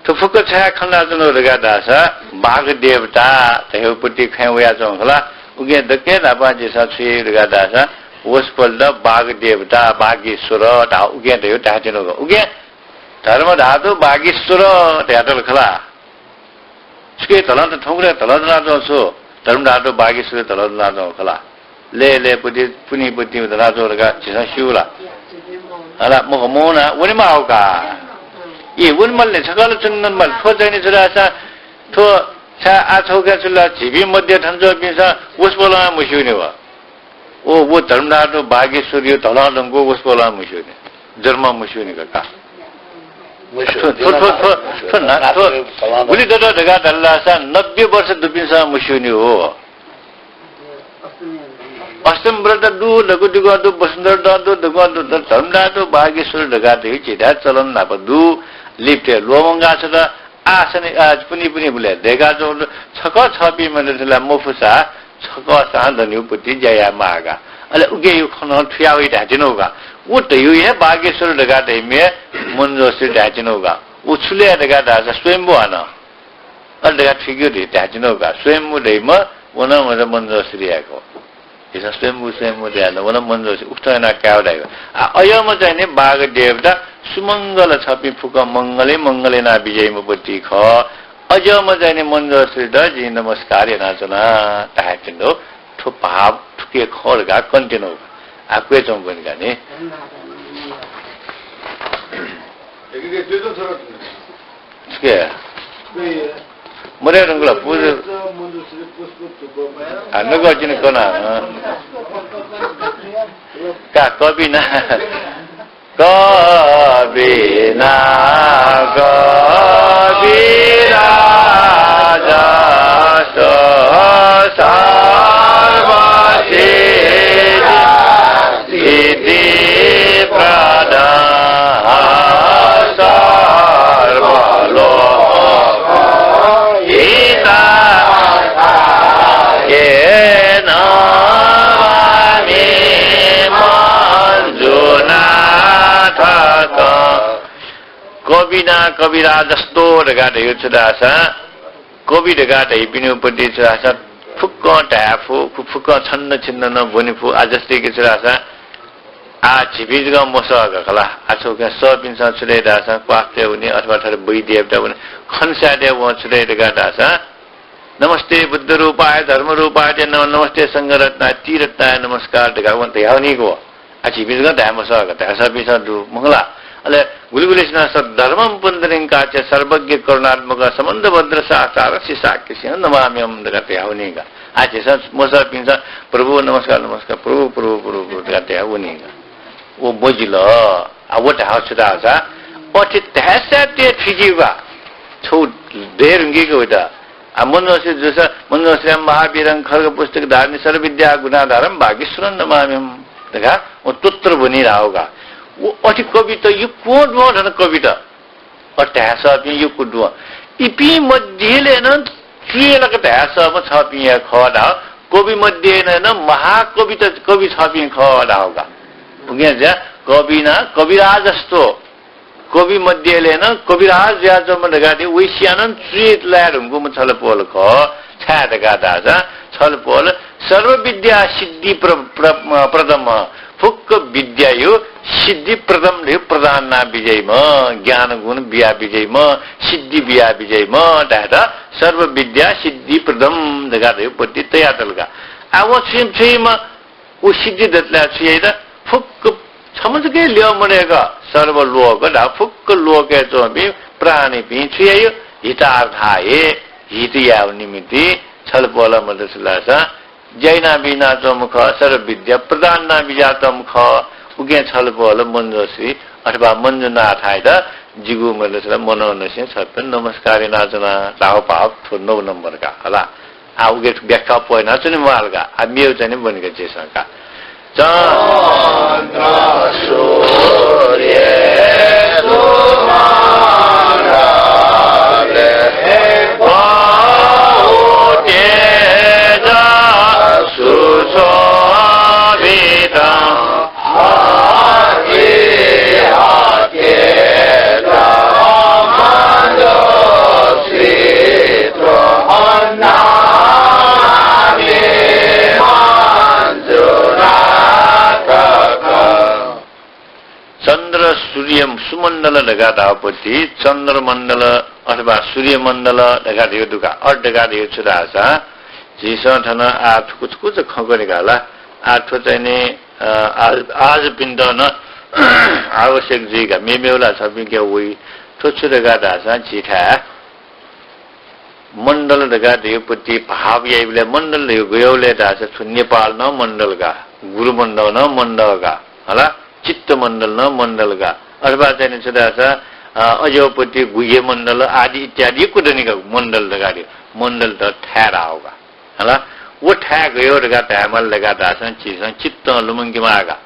थ्व फुक्क छाय् खँ ल्हानाच्वनागु धकाः धाःसा, बाघ देवता धयो पति खँय् वयाच्वंगु खला। उकिं दकलय् न्हापां झीसं छु याये धकाः धाःसा, वसपोलयात बाघ देवता, बाघेश्वर धाः उकिं धयो धायेत्यनागु। उकिं धर्मधातु बाघेश्वर धयातल खला। छुकिं धलं त थौंकन्हय् धलं दनाच्वंगु छु? धर्मधातु बाघेश्वर धलं दनाच्वंगु खला। लय् लय् पति, पुन्हि पति दनाच्वंगु धकाः झीसं स्यू ला? अला, मखु, मवना, वनेमाःगु का। ए, वनेमाल नि, छकः ला च्वनेमाल। थ्व चाहिँ नि छु धाःसा, थ्व छाय् आः छगू खँय् छु ला, झीपिं मध्ये थन च्वंपिन्सं वसपोलं मस्यूनि व। ओ, व धर्मधातु बाघेश्वरयो धलं धंगु वसपोलं मस्यूनि, जन्म मस्यूनि का। मस्यू, थ्व, थ्व, थ्व, थ्व, थ्व, ना, थ्व, गुलि दत धकाः धाल धाःसा नब्बे वर्ष दुपिन्सं मस्यूनि हो। अष्टमी व्रत दु, धकु दुगं दु, वसुन्धर दँ दु, धकु दु, तर धर्मधातु बाघेश्वर धकाः धयो झीथाय् चलन न्हापा दु। लिपतय् ल्वःमंका छत, आः सनि, आः पुन्हि पुन्हि बुलय् दय्काच्वंगु दु। छकः छःपिं मनूतय्सं ला मफुसा, छकःसां दनेगु पति ज्या यायेमाः का। अले उकिया खँ नं थुयावइ धायेत्यनागु का। व धयो हे बाघेश्वर धकाः धइम्ह मञ्जुश्री धायेत्यनागु का। व छु लय् धकाः धाःसा स्वयम्भू हानं। अले धकाः थुइकेगु धयो धायेत्यनागु का। स्वयम्भू धइम्ह व नं मञ्जुश्री हे खः। झीसं स्वयम्भू, स्वयम्भू धयाः नं व नं मञ्जुश्री, उकथं यानाः कायेगु धाइगु। आ, अय्म्ह चाहिँ नि बाघ देवता, सुमंगल छपिं फुक्कं मंगलय् मंगल याना बिज्याइम्ह पति खः। अज्याःम्ह चाहिँ नि मञ्जुश्रीत जिं नमस्कार यानाच्वना धायेत्यनागु। थ्व भाव थुके खः धकाः कनेत्यनागु। आ, क्वय् च्वंगु नि का नि। छुके। मदये धुंकल, पुज। आ, नुगः जिं कना, अँ। का, कविना। कविना कविराजस्तु सर्वसिद्धि सिद्धिप्रदः सर्वलोकहिताय नमामि मञ्जुनाथकम्। कविना कविराजस्तु धकाः धइगु छु धाःसा, कवि धकाः धइपिनिगु पति छु धाःसा फुक्कं धाये फु, फु-, फुक्कं छन्द छिन्द नं ब्वने फु। आ, जस्तै कि छु धाःसा, आ, झीपिं जक मसः का खला। आ, छगू खँय् सःपिन्सं छु धाइ धाःसा, क्वाथय् वनी अथवा थथे बहि देय्‌त वनी, खनसाय् वं छु धाइ धकाः धाःसा, नमस्ते बुद्धरूपाय धर्मरूपाय च नमः, नमस्ते संघरत्नाय त्रिरत्नाय नमस्कार धकाः वं धयावनीगु। आ, झीपिं जक धाये मसः का, धाये सःपिन्सं दु, मखु ला? अले गुलिगुलिसिनं सद्धर्मं पुण्डरीकाक्षं सर्वज्ञ करुणात्मकं समन्तभद्र शास्तारक्ष शाक्यसिंहं नमाम्यहम् धकाः धयावनी का। आ, झीसं मसःपिन्सं प्रभु नमस्कार, नमस्कार, प्रभु, प्रभु, प्रभु, प्रभु धकाः धयावनी का। व मजिल। आ, व धाःगु छु धाःसा, अथे धाय्‌सां ते फिजीगु का। छगू दये धुंकीगु वइत। आ, मञ्जुश्री जूसा, मञ्जुश्रीं महावीरं खड्गपुस्तकधारिणं सर्वविद्यागुणाधारं वागीश्वरं नमाम्यहम् धकाः व स्तोत्र ब्वनी धाःगु का। व अथे कवित यक्व दु थन कवित। अथे धाये सःपिं यक्व दु। इपिं मध्ये नं च्वय् लाक धाये सःम्ह छःपिं हे खः धाः। कवि मध्ये नं महाकवित, कवि छःपिं खः धाःगु का। उकिं ज्या कविना कविराजस्तु। कवि मध्ये नं कविराज जुयाच्वंम्ह धकाः धइ, वइसियां नं च्वय् लाये धुंकूम्ह छलपोल खः। छाय् धकाः धाःसा छलपोल सर्वविद्या सिद्धि प्र-, प्र-, प्रदम्ह, फुक्क विद्यायो सिद्धि प्रदम धइगु प्रदान याना बिज्याइम्ह, ज्ञान गुण बिया बिज्याइम्ह, सिद्धि बिया बिज्याइम्ह धायेत सर्वविद्या सिद्धि प्रदम धकाः धइगु पति तयातल का। आ, वं छु, छु याइम्ह व सिद्धि दतले छु याइ त? फुक्क छम्ह जक हे ल्यः मदय्क सर्वलोक धा फुक्क लोकय् च्वंपिं प्राणीपिं छु याइ? हितार्थ हे, हित यायेगु निमित्त छलपोल मदत धाःसा ज्या याना बिज्यानाच्वंम्ह खः, सर्वविद्या प्रदान याना बिज्यानाच्वंम्ह खः, उकिं छलपोल मञ्जुश्री अथवा मञ्जुनाथयात जिगु मदत मनंनिसें छलपोल नमस्कार यानाच्वना। धाःगु भाव थ्व नौ नम्बर का हला। आ, उके व्याख्या पय् यानाच्वने म्वाल का। आ, मेव चाहिँ नि बनिका झीसं का। चन्द्र सूर्य सुमण्डले बहु तेज सुशोभितं। चन्द्र सूर्य सुमण्डल धकाः धाःपति चन्द्रमण्डल अथवा सूर्यमण्डल धकाः धयो दुका। अ धकाः धयो छु धाःसा झीसं थन आ थुकु थुकु च खंकने का ला। आ थ्व चाहिँ नि, अ, आज, आजपिन्त न आवश्यक जुइका मेमेवला छपिंके वइ। थ्व छु धकाः धाःसा झीथाय् मण्डल धकाः धयोपति भाव याइबलय् मण्डल धयो गयोबलय् धाःसा छु नेपाल न मण्डल का, गुरुमण्डल न मण्डल का, हला, चित्तमण्डल न मण्डल का। अथवा चाहिँ नि छु धाःसा, अ, अज्योपति गुह्यमण्डल आदि इत्यादि कुदनिका मण्डल धकाः धयो। मण्डल त थाय् धाःगु का। हला, व थाय् गयो धकाः धायेमाल धकाः धाःसा झीसं चित्तं लुमंकेमाः का।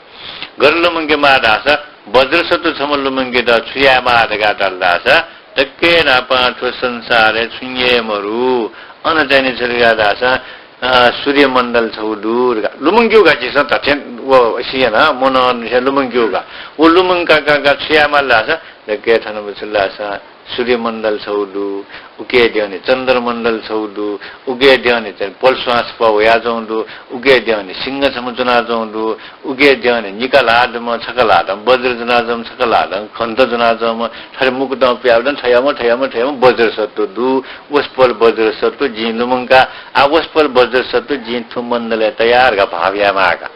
गथे लुमंकेमाः धाःसा वज्रसत्व छम्ह लुमंकेत छु यायेमाः धकाः धाल धाःसा दक्के न्हापां थ्व संसारय् छुं हे मरु। अन चाहिँ नि छु धकाः धाःसा, अ, सूर्यमण्डल छगू दु धकाः लुमंकेगु का झीसं धथें व सियाना मनंनिसें लुमंकेगु का। व लुमंका का का छु यायेमाल धाःसा दक्के थन व छु धाःसा सूर्यमण्डल छगू दु, उके द्यःने चन्द्रमण्डल छगू दु, उके द्यःने चाहिँ पलस्वां छपः वयाच्वंगु दु, उके द्यःने सिंह छम्ह च्वनाच्वंगु दु, उके द्यःने निका ल्हाः दुम्ह, छकः ल्हाः दुम्ह वज्र च्वनाच्वंम्ह, छकः ल्हाः दुम्ह घण्ट च्वनाच्वंम्ह, थथे मुकुतं पुयाबलय् थय्‌म्ह, थय्‌म्ह, थय्‌म्ह वज्रसत्व दु, वसपोल वज्रसत्व जिं लुमंका, आ वसपोल वज्रसत्व जिं थ्व मण्डलय् तया धकाः भाव यायेमाः का।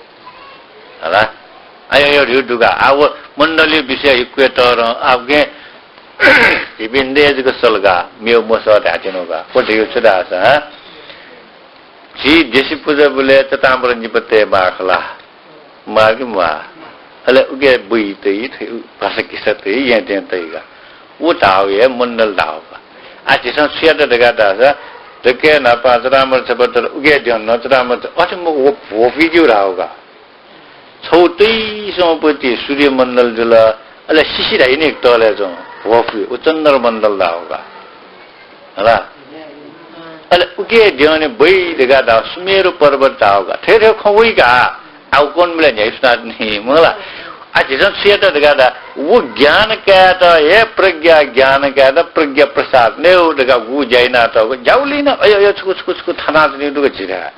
हला? अय्, अय्, ह्यु दुगा। आ, व मण्डलया विषय हि क्वय् तःधं। आ, उके झीपिं नये जक सल का, मेव मसः धायेत्यंगु का। व धयो छु धाःसा, झी देशी पुजाबलय् चताम्र निपा तयेमाः खला। माः कि म्वाः? अले उके बुइ तइ, थ्व भाषा किसा तइ, येँतें तइ का। व धाःगु हे मण्डल धाःगु का। आ, झीसं छु यात धकाः धाःसा, दक्के न्हापां चताम्र छपः तर उके द्यःने नं चताम्र छ-, अथे मखु, व भ्वपुइ ज्यू धाःगु का। छगू तइसंपति सूर्यमण्डल जुल, अले सिसि धाइने तलय् च्वं भ्वपुइ, व चन्द्रमण्डल धाःगु का। हला? अले उके द्यःने बुइ धकाः धाःगु सुमेरु पर्वत धाःगु का। थथे थथे खँ वइ का। आ, व कन्हय्‌बलय् न्ह्याइपुसे नं नि, मखु ला? आ, झीसं छु यात धकाः धाःसा, व ज्ञान कायेत हे प्रज्ञा ज्ञान कायेत प्रज्ञा प्रसाद नयेगु धकाः गु ज्या यानातःगु ज्याउलिं नं अय्, अय्, छुकु, छुकु, छुकु थानाच्वनीगु दु का झीथाय्।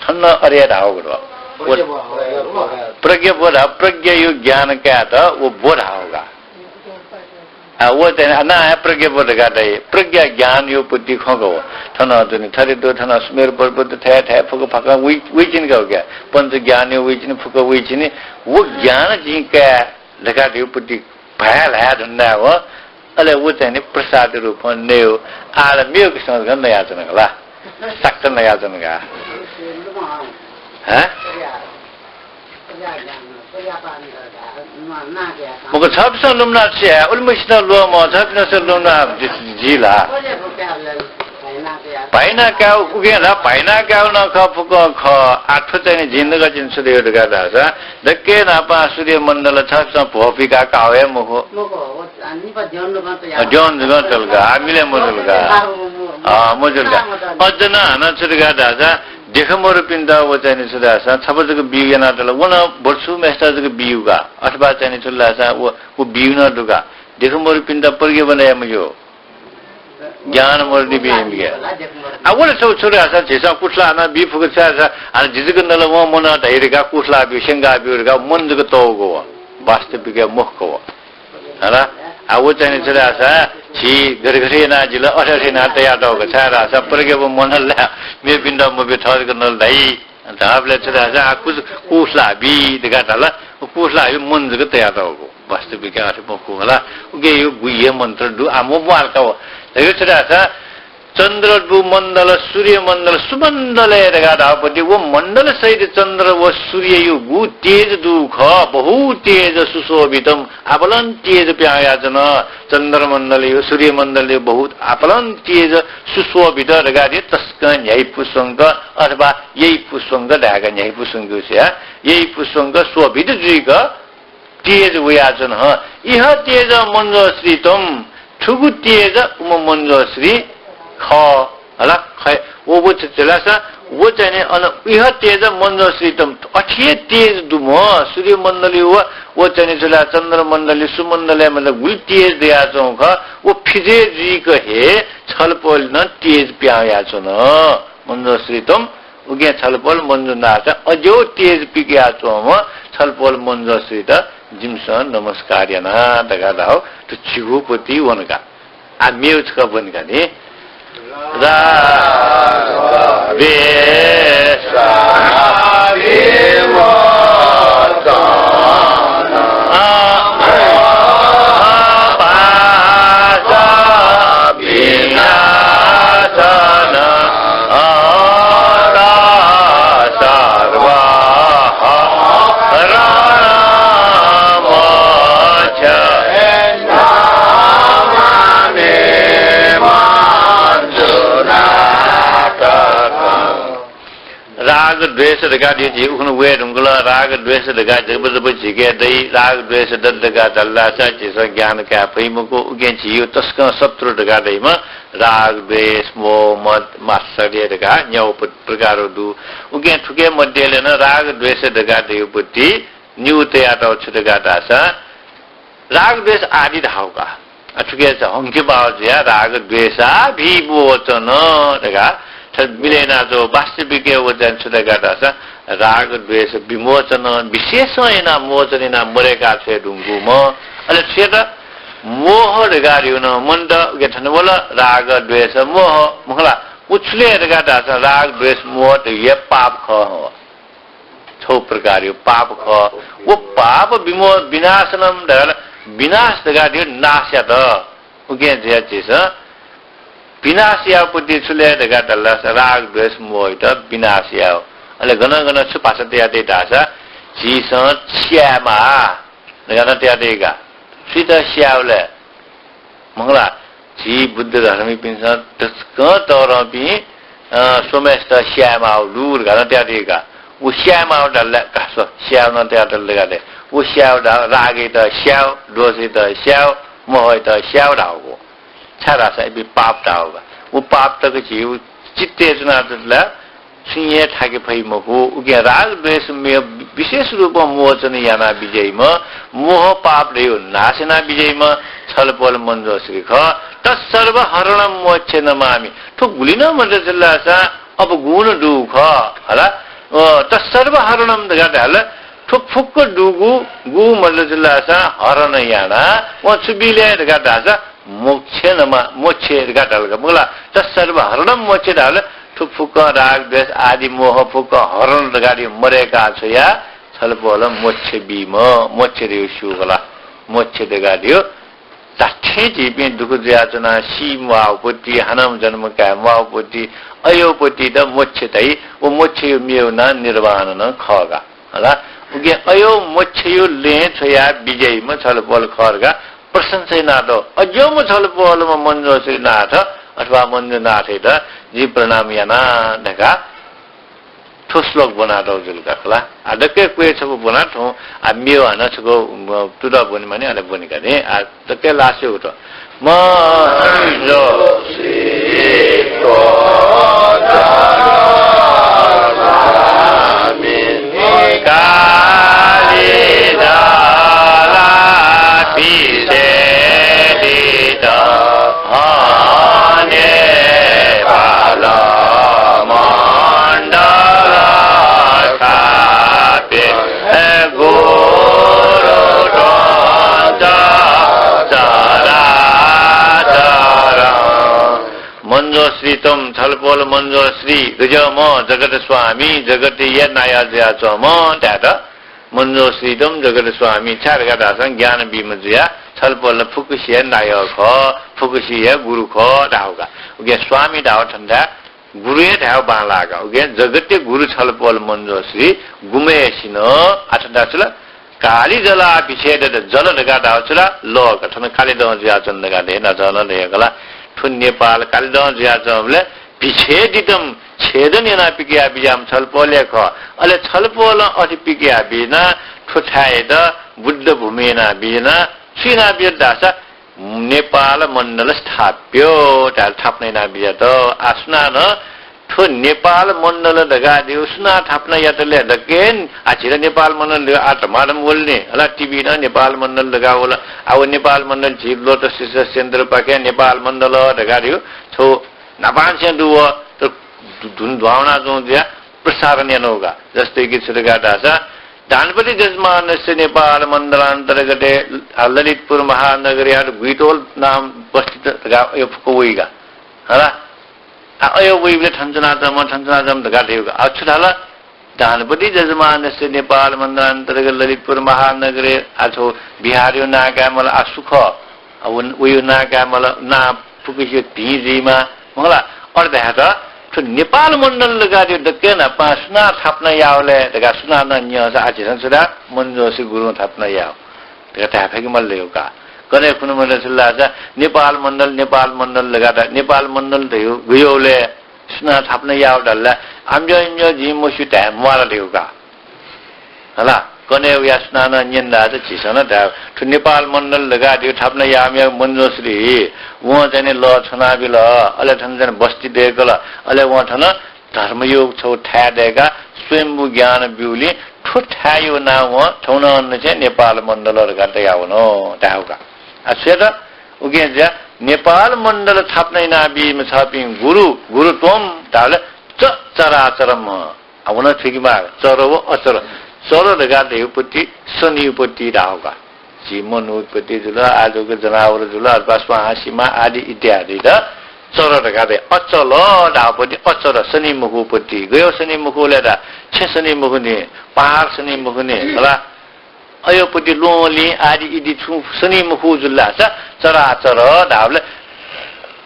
थन अथे धाःगु दु। प्रज्ञा ब्व धाःगु, प्रज्ञाया ज्ञान कायेत व ब्व धाःगु का। आ, व चाहिँ नि, आ, ना हे प्रज्ञा ब्व धकाः धाइ। प्रज्ञा ज्ञानया पति खँ का व। थन दुने थथे दु, थन सुमेरु पर्वत थथे थथे फुक्क फक्क वइ, वइच्वनी का व का। पञ्च ज्ञानया वइच्वनी, फुक्क वइच्वनी। व ज्ञान जिं काये धकाः धयो पति भाय् ल्हाये धुन धाये व। अले व चाहिँ नि प्रसाद रूपं नयेगु। आः ला मेगु किसिमं नयाच्वन का ला। साक्क नयाच्वन का। हँ? मखु, छपिसं लुमना छु याये, उलिमछि नं ल्वःमं, छपिसं लुमना जि ला। भाय् याना कायेगु उकिं ला, भाय् याना कायेगु नं खः, फुक्कं खः। आः थ्व चाहिँ नि जिं नकतिनि छु धयो धकाः धाःसा, दक्के न्हापां सूर्यमण्डल छपिसं भ्वपुइ का काःगु हे मखु। अ, द्यःने जक तल का, आ, मिलय् मजुल का। अ, मजुल का। अझ नं हानं छु धकाः धाःसा, देख मरुपिन्त व चाहिँ नि छु धाःसा, छपा जक बिउ यानातल, व नं बर्छु मेस्ता जक बिउ का। अथवा चाहिँ नि छु धाःसा, व, व बिउ नं दु का। देख मरुपिन्त प्रज्ञा ब्व नये मज्यू। ज्ञान मरुपिं बिउ का। आ, व नं छु, छु धाःसा, झीसं कुथला हानं बी फुक छाय्‌धाःसा, हानं जि जक नल वं मनं धइ धकाः कुथला बिउ, स्यंका बिउ धकाः मन जक तःगु व। वास्तविक मखु का व। हला? आ, व चाहिँ नि छु धाःसा, झी गथे गथे यानाः जिल, अथे अथे यानाः तयातःगु, छाय्‌धाःसा प्रज्ञा ब्व मनल ला, मेपिन्त मब्यू, थः जक नल धाइ। धाःबलय् छु धाःसा, आ, कुछ कुछ ला बी धकाः धाल, कुछ ला बी मन जक तयातःगु। वास्तविक अथे मखु होला। उकिया गुह्य मन्त्र दु, आ, मब्वाल का व। धइगु छु धाःसा, चन्द्र दु मण्डल, सूर्यमण्डल, सुमण्डलय् धकाः धाःपति, व मण्डल सहित चन्द्र व सूर्यया गु तेज दु खः, बहु तेज सुशोभितम्, आपालं तेज पिहां वयाच्वन। चन्द्रमण्डलया, सूर्यमण्डलया बहुत आपालं तेज सुशोभित धकाः धाइ, तसकं न्ह्याइपुस्वंक अथवा यइपुस्वंक धायेका, न्ह्याइपुस्वंक धाःसा यइपुस्वंक शोभित जुइक तेज वयाच्वन हं। इह तेज मञ्जोश्रितम्, थुगु तेज उम्ह मञ्जोश्री खः। हला, खः, व, व छु धाःसा, व चाहिँ नि अन इह तेज मञ्जोश्रितम्, अथे हे तेज दुम्ह सूर्यमण्डलया व, व चाहिँ नि छु धाःसा चन्द्रमण्डलया, सुमण्डलया मतलब गुलि तेज दयाच्वंगु खः, व फिज्वः जुइक हे छलपोलय् नं तेज पिहां वयाच्वन। मञ्जोश्रितम्, उकिं छलपोल मञ्जुनाथं अज्याःगु तेज पिकयाच्वंम्ह छलपोल मञ्जोश्रीत जिमिसं नमस्कार याना धकाः धाःगु। थ्व झिगू पति वन का। आ, मेगु छकः ब्वने का नि। रागद्वेषाभिमोचन। पाप विनाशन हरं सर्वहरं मोक्ष। राग द्वेष धकाः झी उखुन्हु वये धुंकल। राग द्वेष धकाः जब जब झीके दइ, राग द्वेष दत धकाः धाल धाःसा झीसं ज्ञान काये फइ मखु। उकिं झीगु तसकं शत्रु धकाः धाइम्ह राग, द्वेष, मोह, मद, मात्सर्य धकाः न्यागू प्र-, प्रकार दु। उकिं थुके मध्यय् नं राग, द्वेष धकाः धयागु पति निगू तयातःगु छु धकाः धाःसा राग, द्वेष आदि धाःगु का। अ, थुके हंके बाव जुयाः राग, द्वेषाभिमोचन धकाः थ्व मिले यानाच्वंगु। वास्तविक व चाहिँ छु धकाः धाःसा राग, द्वेष विमोचन, विशेषं यानाः मोचन यानाः मदय्का छ्वये धुंकूम्ह। अले छुयात मोह धकाः धयागु नं मन्त, उकिं थन वल राग, द्वेष, मोह। मखु ला, व छु ले धकाः धाःसा राग, द्वेष, मोह धयागु हे पाप खः हं। छगू प्रकारया पाप खः। व पाप विमो-, विनाशनम् धकाः, विनाश धकाः धयागु नाश यात। उकिं जुयाः झीसं विनाश यायेगु पति छु ले धकाः धाल धाःसा राग, द्वेष, मोहयात विनाश यायेगु। अले गनं गनं छु भाषा तयातइ धाःसा झीसं स्यायेमाः धकाः नं तयातइ का। सुयात स्यायेगु ले? मखु ला, झी बुद्ध धर्मीपिन्सं तसकं तःधंपिं, अ, स्वम्हय्सित स्यायेमाःगु दु धकाः नं तयातइ का। व स्यायेमाःगु धाल ला, का स्व, स्यायेगु नं तयातल धकाः धाइ। व स्यायेगु धाःगु रागयात स्यायेगु, द्वेषयात स्यायेगु, मोहयात स्यायेगु धाःगु। छाय्धाःसा इपिं पाप धाःगु का। व पाप तक झीगु चित्तय् च्वनातल ला, छुं हे थाके फइ मखु। उकिं राग द्वेष मेगु विशेष रूपं मोचन याना बिज्याइम्ह, मोह पाप धयागु नाश याना बिज्याइम्ह छलपोल मञ्जोश्री खः। तत्सर्व हरणं मोक्षे नमामि। थ्व गुलि नं मदत धाःसा अवगुण दुगु खः हला। अ, तत्सर्व हरणं धकाः धाल, थ्व फुक्क दुगु गु मदत धाःसा हरण याना वं छु बी ले धकाः धाःसा मोक्षे नमा, मोक्षे धकाः धाल का। मखु ला, तत्सर्व हरणं मोक्षे धाल, थ्व फुक्क राग, द्वेष आदि मोह फुक्क हरण धकाः धयागु मदय्का छ्वयाः छलपोलं मोक्ष बीम्ह, मोक्ष धयागु स्यूगु ला, मोक्ष धकाः धयागु धात्थें झीपिं दुःख जुयाच्वनाः सी म्वाःगु पति, हानं जन्म काये म्वाःगु पति, अज्याःगु पतित मोक्ष धाइ। व मोक्षया मेगु नां निर्वाण नं खः का। हला, उकिं अज्याःगु मोक्षया लँय् छ्वया बिज्याइम्ह छलपोल खः धकाः प्रशंसा यानातःगु। अज्याःम्ह छलपोलम्ह मञ्जोश्रीनाथ अथवा मञ्जुनाथयात जिं प्रणाम याना धकाः थ्व श्लोक ब्वनातःगु जुल का। खला, आ, दक्व क्वय् छपु ब्वना थौं, आ, मेगु हानं छकः, अ, तुतः ब्वने मानि, अले ब्वने का नि। आ, दक्व last यु त। मञ्जोश्री कालिदालाभिषेडित नेपाल मण्डल स्थापित गुरु त्वं च सदाचरं। मञ्जोश्री त्वं छ छलपोल मञ्जुश्री दुज्याःम्ह जगत स्वामी, जगतया नायः जुयाच्वंम्ह धायेत मञ्जुश्री तुं जगत स्वामी छाय् धकाः धाःसा ज्ञान बीम्ह जुयाः छलपोल फुक्कसिया नायः खः, फुक्कसिया गुरु खः धाःगु का। उकिं स्वामी धाःगु थन धाये, गुरु हे धायेगु बांलाः का। उकिं जगतया गुरु छलपोल मञ्जुश्री गुम्हसिनं आः थन धाःसा ला कालिजलाभिच्छेदत, जल धकाः धाःगु छु ला? लः का। थन कालिदँ जुयाच्वन धकाः धया, न्हाचः नं धयागु ला। थ्व नेपाल कालिदँ जुयाच्वंबलय् विच्छेदितं, छेदन यानाः पिकयाबिज्याःम्ह छलपोल हे खः। अले छलपोलं अथे पिकयाबिज्यानाः थ्व थाय्‌यात बुद्ध भूमि यानाबिज्यानाः छु यानाबिज्यात धाःसा नेपाल मण्डल स्थाप्य धायेत थापना यानाबिज्यात। आः सुनानं थ्व नेपाल मण्डल धकाः धयागु सुनां थापना यात ले धकाः आः झीत नेपाल मण्डल धयागु आः धमाधम वल नि। हला, टिभीइ नं नेपाल मण्डल धकाः वल। आः व नेपाल मण्डल झी लोटस रिसर्च सेन्टरपाखें नेपाल मण्डल धकाः धयागु छगू न्हापांनिसें दु व, तर धुन ध्वाउना च्वंगु जुयाः प्रसारण यानागु का। जस्तै कि छु धकाः धाःसा, दानपति जजमानस्य नेपाल मण्डलान्तर्गते ललितपुर महानगरे आः गुइतोल नाम बस्ती धकाः अयो फुक्क वइ का। हला? आः अयो वइबलय् थन च्वनाच्वंम्ह, थन च्वनाच्वंम्ह धकाः धयागु का। आः छु धाल? दानपति जजमानस्य नेपाल मण्डलान्तर्गत ललितपुर महानगरे आः थ्व बिहारया नां काये माल, आः सु खः? आः व, वया नां काये माल, नां फुक्कसिया भिं जुइमाः। मखु ला, अथे धायेत थ्व नेपाल मण्डल धकाः धयागु दक्व न्हापां सुनां थापना याःगु ले धकाः सुनानं न्यंसा आः झीसं छु धाये? मञ्जुश्री गुरुं थापना याःगु धकाः धाये फय्के माल धयागु का। कन्हय् खुन्हु मण्डल छु धाःसा नेपाल मण्डल, नेपाल मण्डल धकाः धाये, नेपाल मण्डल धयागु गय् ले? सुनां थापना याःगु धाल ला? आम्यः इम्यः जिं मस्यू धाये म्वाः ला धयागु का। हला, कन्हय् वयाः सुनानं न्यन धाःसा झीसं नं धाये, थ्व नेपाल मण्डल धकाः धयागु थापना याःम्ह मञ्जुश्री, वं चाहिँ नि लः छ्वनाबिल, अले थन चाहिँ नि बस्ती दय्कल, अले वं थन धर्मयागु छगू थाय् दय्काः स्वयम्भू ज्ञान ब्यूलिं थ्व थाय्‌यागु नां वं थौंकन्हय् चाहिँ नेपाल मण्डल धकाः तयावन धायेगु का। आः छु यात? उकिं जुयाः नेपाल मण्डल थापना यानाबीम्ह छपिं गुरु, गुरु त्वं धाःबलय् च चराचरम्ह। आः व नं थुइके माः, चर व अचर। चर धकाः धयागु उत्पत्ति शनिया उत्पत्ति धाःगु का। झी मनू उत्पत्ति जुल, आः जूगु जनावर जुल, अथवा स्वां सिमाः आदि इत्यादित चर धकाः धयागु। अचल धाःगु उत्पत्ति अचर, शनि मखु उत्पत्ति। गय् शनि मखु ले धाःसा, छेँ शनि मखु नि, पहाड शनि मखु नि, हला। अयो उत्पत्ति ल्वहंलिं आदि इदि छुं शनि मखु जुल धाःसा चराचर धाःबलय्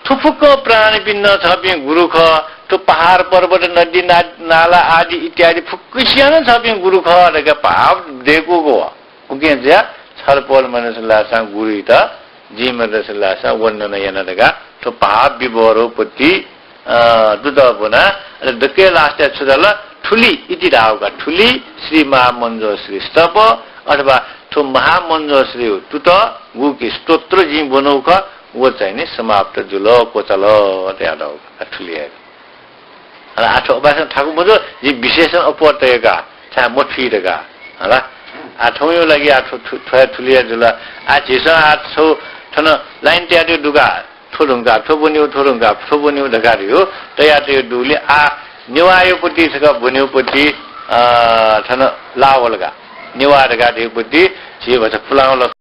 थ्व फुक्क प्राणीपिं नं छपिं गुरु खः। थ्व पहाड पर्वत नदी ना-, नाला आदि इत्यादि फुक्कसिया नं छपिं गुरु खः धकाः भाव दय्कूगु। उकिं जुयाः छलपोल मण्डल छु धाःसा गुरुइत जिं मण्डल छु धाःसा वन्दना याना धकाः थ्व भाव विभोर उत्पत्ति, अ, दुत ब्वना। अले दकलय् last-य् छु धाल? थुलि इति धाःगु का। थुलि श्री महामञ्जुश्री स्तव अथवा थ्व महामञ्जुश्री तुत गुकी स्तोत्र जिं ब्वनागु खः, व चाहिँ नि समाप्त जुल, क्वचाल धयातःगु का। थुलि हे। अले आः थ्व अपाय्सकं थाकु मजू, जिं विशेषण अप्वः तया का, छाय् मथुइ धकाः। हला। आः थौंया लागि आः थ्व, थ्व, थ्व हे थुलि हे जुल। आः झीसं आः थ्व थन line तयातयागु दु का, थ्व धुंकाः थ्व ब्वनेगु, थ्व धुंकाः थ्व ब्वनेगु धकाः धयागु तयातयागु दुगुलिं आः नेवाःया उत्पत्ति छकः ब्वनेगु उत्पत्ति, अ, थन लाः वल का। नेवाः धकाः धयागु उत्पत्ति झी भचा पुलांगु